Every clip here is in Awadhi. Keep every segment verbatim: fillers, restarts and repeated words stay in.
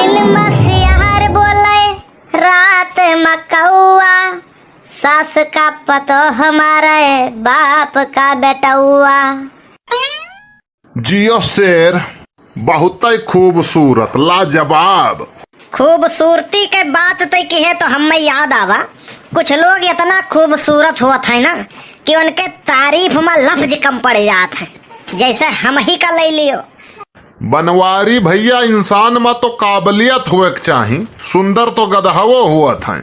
दिन में सियार बोले, रात में कौआ, सास का पतोह मारे, बाप का बेटौआ। जियो शेर, बहुतै खूबसूरत, लाजवाब। खूबसूरती के बात तै किहे तो हम्मे याद आवा, कुछ लोग इतना खूबसूरत होत है ना कि उनके तारीफ में लफ्ज कम पड़ जात है, जैसे हम ही का ले लियो। बनवारी भैया, इंसान में तो काबिलियत होए के चाही, सुंदर तो गदहवो होत है।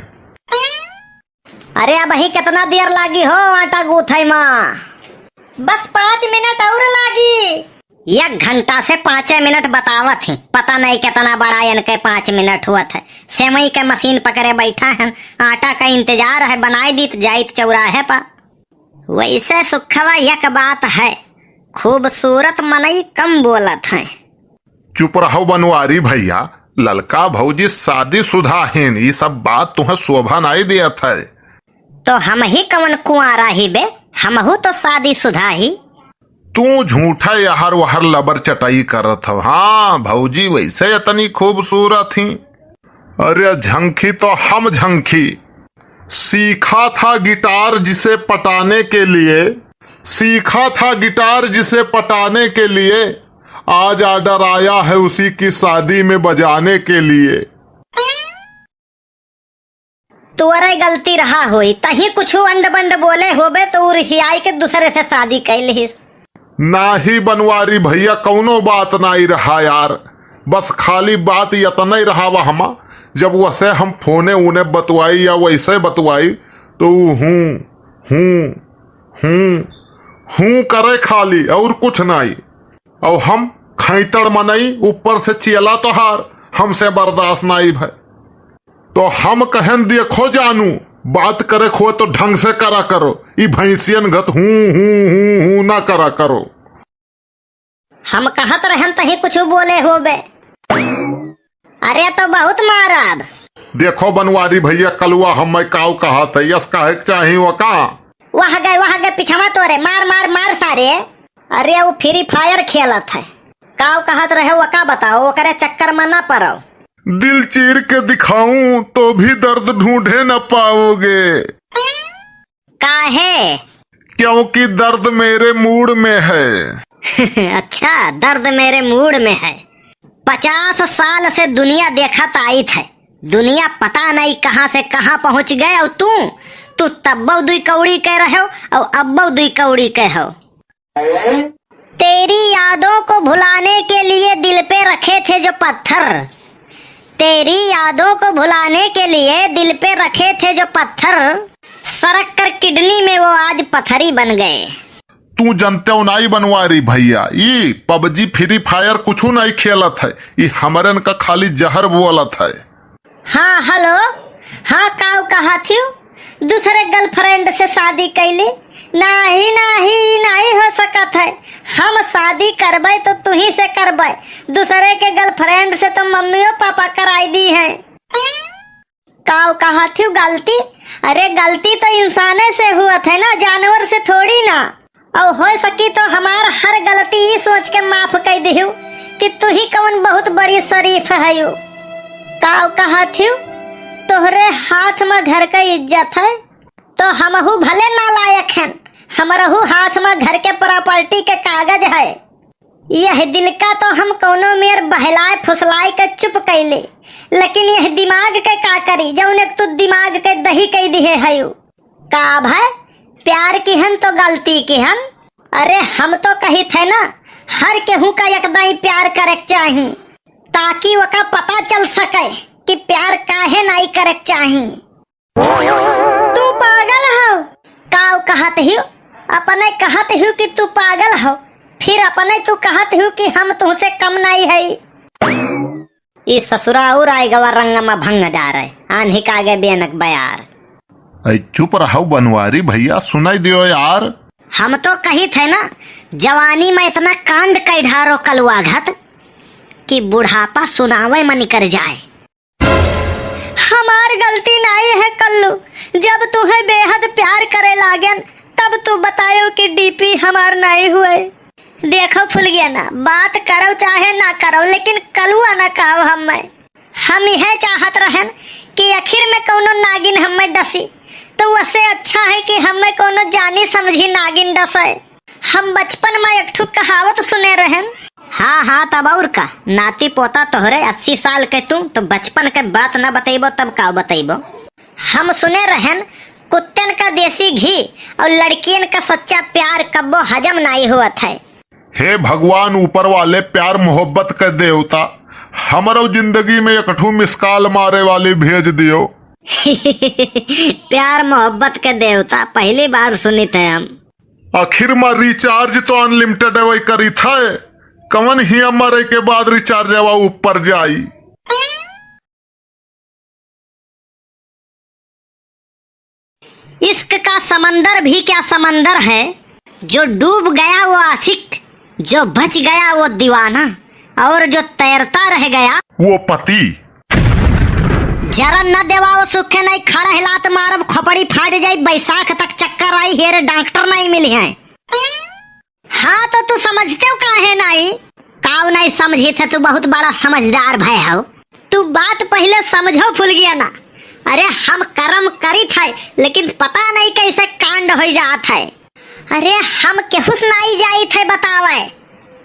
अरे, अबही कितना देर लागी हो आटा गूंथे मा? बस पाँच मिनट और लागी। एक घंटा से पाँचे मिनट बतावत ही, पता नहीं कितना बड़ा इनके पाँच मिनट हुआ था। सेवई के मशीन पकड़े बैठा है, आटा का इंतजार है, बनाई दीत जाइत चौराहे पर। वैसे सुखवा एक बात है, खूबसूरत मनई कम बोलत हैं। चुप रहो बनवारी भैया, ललका भौजी शादीशुदा हेन, ई सब बात तुहें शोभा नाई देत है। तो हम ही कवन कुंवारा ही बे, हमहू तो शादीशुदा ही। तू झूठा यहर वहर लबर चटाई करत हव। हाँ भौजी, वैसे इतनी खूबसूरत ही। अरे झंखी तो हम झंखी। सीखा था गिटार जिसे पटाने के लिए, सीखा था गिटार जिसे पटाने के लिए, आज ऑर्डर आया है उसी की शादी में बजाने के लिए। तुअरे गलती रहा होई, तही कुछ अंड बंड बोले होबे तो उ रिसियाई के दूसरे से शादी कैल हिस। नाही बनवारी भैया, कौनो बात नाही रहा यार, बस खाली बात यतनै रहा वहमा, जब वसे हम फोने उने बतवाई या वैसे बतवाई तो उ हूँ, हूँ, हूँ, हूँ करे खाली और कुछ नाही। और हम खैतड़ मनई, ऊपर से चेला तोहार, हमसे बर्दाश्त नाही भय। तो हम कहन, देखो जानू, बात करे खो तो ढंग से करा करो, ई भैंसियन गत हूँ, हूँ, हूँ, हूँ ना करा करो। हम कहत रहन तही कुछ बोले होबे। अरे तो बहुत मारब। देखो बनवारी भैया, कलुआ हम्मे काव कहत है, यस कहे के चाही वो का? वह गए, वह गए पिछवा तोरे, मार, मार, मार सारे। अरे वो Free Fire खेलत है, काव कहत रहे वो का बताओ, ओकरे चक्कर में ना पड़ो। दिल चीर के दिखाऊं तो भी दर्द ढूंढे न पाओगे। काहे? क्योंकि दर्द मेरे मूड में है। अच्छा, दर्द मेरे मूड में है। पचास साल से दुनिया देखत आइत है, दुनिया पता नहीं कहाँ से कहाँ पहुँच गए, और तू, तू तब्बो दुई कौड़ी के रहो और अब्बो दुई कौड़ी के हो। तेरी यादों को भुलाने के लिए दिल पे रखे थे जो पत्थर, तेरी यादों को भुलाने के लिए दिल पे रखे थे जो पत्थर, सरक कर किडनी में वो आज पथरी बन गए। तू जनते हो नाई बनवारी भैया, ई PUBG Free Fire कुछू नाई खेलत है, ई हमरन का खाली जहर बोलत है। हाँ, हेलो। हाँ, काऊ कहत हियो? दूसरे girlfriend से शादी कैली? नाही, नाही, नाही हो सकत है। हम शादी करबै तो तुही से करबै। दूसरे के girlfriend से तो मम्मियो पापा कराई दी हैं। काऊ कहत हियो गलती? अरे गलती तो इंसाने से हुअत है ना, जानवर से थोड़ी ना। और हो सकी तो हमार हर गलती ई सोच के माफ कई दिहु कि तू ही कौन बहुत बड़ी शरीफ हयू। काव कहत हिउ, तोहरे हाथ में घर के इज्जत है, तो हमहू भले नालायक हन, हमरहू हाथ में घर के property के कागज है। यह दिल का तो हम कौनो मेर बहलाए फुसलाए के चुप कैले, लेकिन यह दिमाग के का करी, जौन एक तू दिमाग के दही कई दिहे हयू। का भाई, प्यार किहन तो गलती किहन? अरे हम तो कहित है ना, हर केहू का एक दाई प्यार करे के चाही, ताकि ओका पता चल सके कि प्यार काहे नाई करे के चाही। तू पागल हो? काऊ कहत हियो? अपने कहत हियो कि तू पागल हो, फिर अपने तू कहत हियो कि हम तुहसे कम नाई है। ई ससुरा और आए गवा रंग में भंग डारे, आन्ही का आगे बेनक बयार। ऐ चुप रहो बनवारी भैया, सुनाई दियो यार। हम तो कहित है ना, जवानी में इतना कांड कई ढारो कलुआ घत कि बुढ़ापा सुनावे में निकर जाए। हमार गलती नाई है कल्लू, जब तुहे बेहद प्यार करे लागेन, तब तू बतायो कि डीपी हमार नाई हुए। देखो फुलगेना, बात करो चाहे ना करो, लेकिन कलुआ ना कहो हम्मे। हम इहे चाहत रहन कि आखिर में कौनो नागिन हम्मे डसी, तो वसे अच्छा है कि हम्मे कौनो जानी समझी नागिन डसे। हम बचपन में एक ठो कहावत सुने रहन। हाँ, हाँ, तब और का, नाती पोता तोहरे अस्सी साल के तू, तो बचपन के बात न बतैबो, तब का बतैबो? हम सुने रहन, कुत्तन का देसी घी और लड़कियन का सच्चा प्यार कब्बो हजम नाई होत है। हे भगवान ऊपर वाले, प्यार मोहब्बत के देवता, हमरो जिंदगी में एक ठो मिस कॉल मारे वाली भेज दियो। प्यार मोहब्बत के देवता, पहली बार सुनित है हम। आखिर मा recharge तो unlimited वही करी था, कवन हिया मरे के बाद recharge वा ऊपर जाई। इश्क का समंदर भी क्या समंदर है, जो डूब गया वो आशिक, जो बच गया वो दीवाना, और जो तैरता रह गया वो पति। जरन न देवा वो सूखे नहीं, खड़ा हिलात मारब, खोपड़ी फाट जाई, बैसाख तक चक्कर आई, हेरे डॉक्टर नहीं मिली हैं। हाँ, तो तू समझते हो काहे नाई? काऊ नाई समझी थे, तू बहुत बड़ा समझदार भय हो। तू बात पहले समझो फुलगिया ना। अरे, हम करम करी थे, लेकिन पता नहीं कैसे कांड हो जात है। अरे, हम केहू से नाई जाई थे बतावे।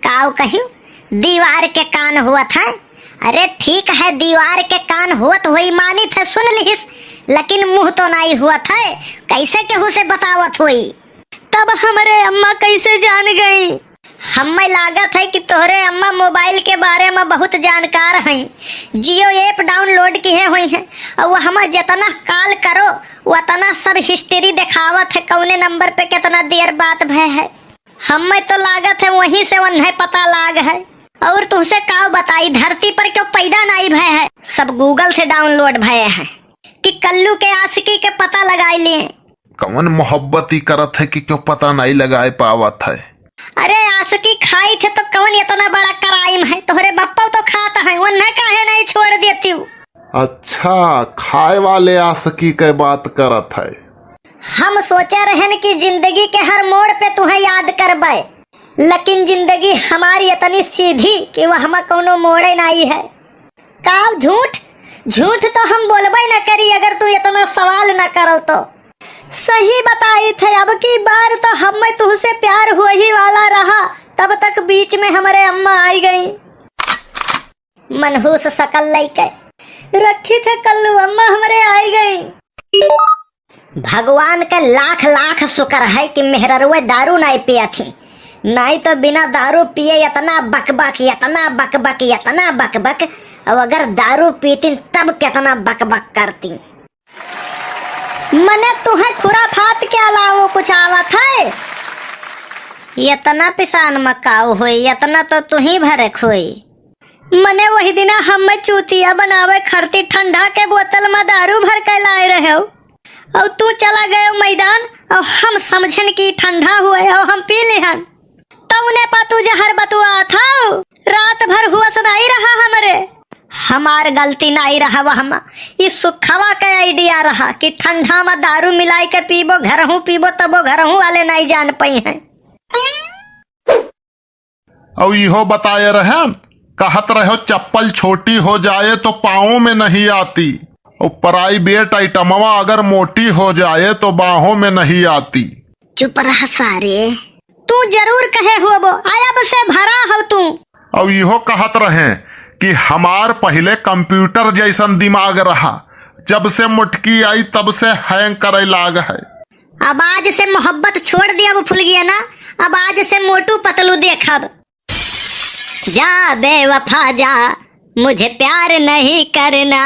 काऊ कहियो, दीवार के कान हुआ था। अरे, ठीक है, दीवार के कान हुआ तो हुई, मानी थे, सुन लिहिस, लेकिन मुंह तो नाई हुआ था, कैसे केहू से बतावत हुई? तब हमरे अम्मा कैसे जान गई? हमें लागत है कि तोहरे अम्मा मोबाइल के बारे में बहुत जानकार हैं। Jio app download किहे हुई हैं और वो हमें जितना call करो, उतना सब history दिखावत है, कौने नंबर पे कितना देर बात भय है। हमें तो लागत है वहीं से उन्हें पता लाग है। और तुमसे काव बताई, धरती पर क्यों पैदा नाई भय है, सब Google से download भय है कि कल्लू के आशिकी के पता लगाई लिए। कवन मोहब्बत ई करत है कि क्यों पता नाई लगाए पावत है? अरे, आशिकी खाई थे तो कवन इतना बड़ा crime है? तोहरे बप्पा तो खात है, उन्हें काहे नहीं छोड़ देती हूँ? अच्छा, खाए वाले आशिकी के बात करत है। हम सोचे रहन कि जिंदगी के हर मोड़ पे तुहें याद करबे, लेकिन जिंदगी हमारी इतनी सीधी कि वह हम कौनो मोड़े नाई है। काव झूठ? झूठ तो हम बोलबे न करी अगर तू इतना सवाल न करो तो। सही बताई थे, अब की बार तो हमें तुहसे प्यार हो ही वाला रहा, तब तक बीच में हमरे अम्मा आई गई। मनहूस सकल लइके रखी थे कल्लू, अम्मा हमरे आई गई। भगवान के लाख लाख शुक्र है कि मेहररुए दारू नाई पिया थी, नाई तो बिना दारू पिए इतना बकबक, इतना बकबक, इतना बकबक। अब अगर दारू पीती तब कितना बकबक करती। मने तुहें खुराफात के अलावा कुछ आवत है? इतना पिसान में काव होई, इतना तो तुही भरे खोई। मने वही दिना हमें चूतिया बनावे खरती ठंडा के बोतल में दारू भर के लाए रहे हो, और तू चला गयो मैदान, और हम समझन की ठंडा हुए, और हम पी लिहन। तउने पा तू जहर बतुआ था, रात भर हुआ सदाई रहा हमरे। हमार गलती नाई रहा, वह हम ई सुखवा के idea रहा कि ठंडा में दारू मिलाई के पीबो, घरहू पीबो, तबो घरहू वाले नाई जान पाई हैं। और इहो बताए रहन, कहत रहो चप्पल छोटी हो जाए तो पाँवों में नहीं आती, और private आइटमवा अगर मोटी हो जाए तो बाहों में नहीं आती। चुप रह सारे, तू जरूर कहे होबो, आयब से भरा हो तू। और इहो कहत रहे कि हमार पहले computer जैसन दिमाग रहा, जब से मोटकी आई तब से hang करे लाग है। अब आज से मोहब्बत छोड़ दिया वो फुलगिया ना, अब आज से मोटू पतलू देखब। जा बेवफा जा, मुझे प्यार नहीं करना।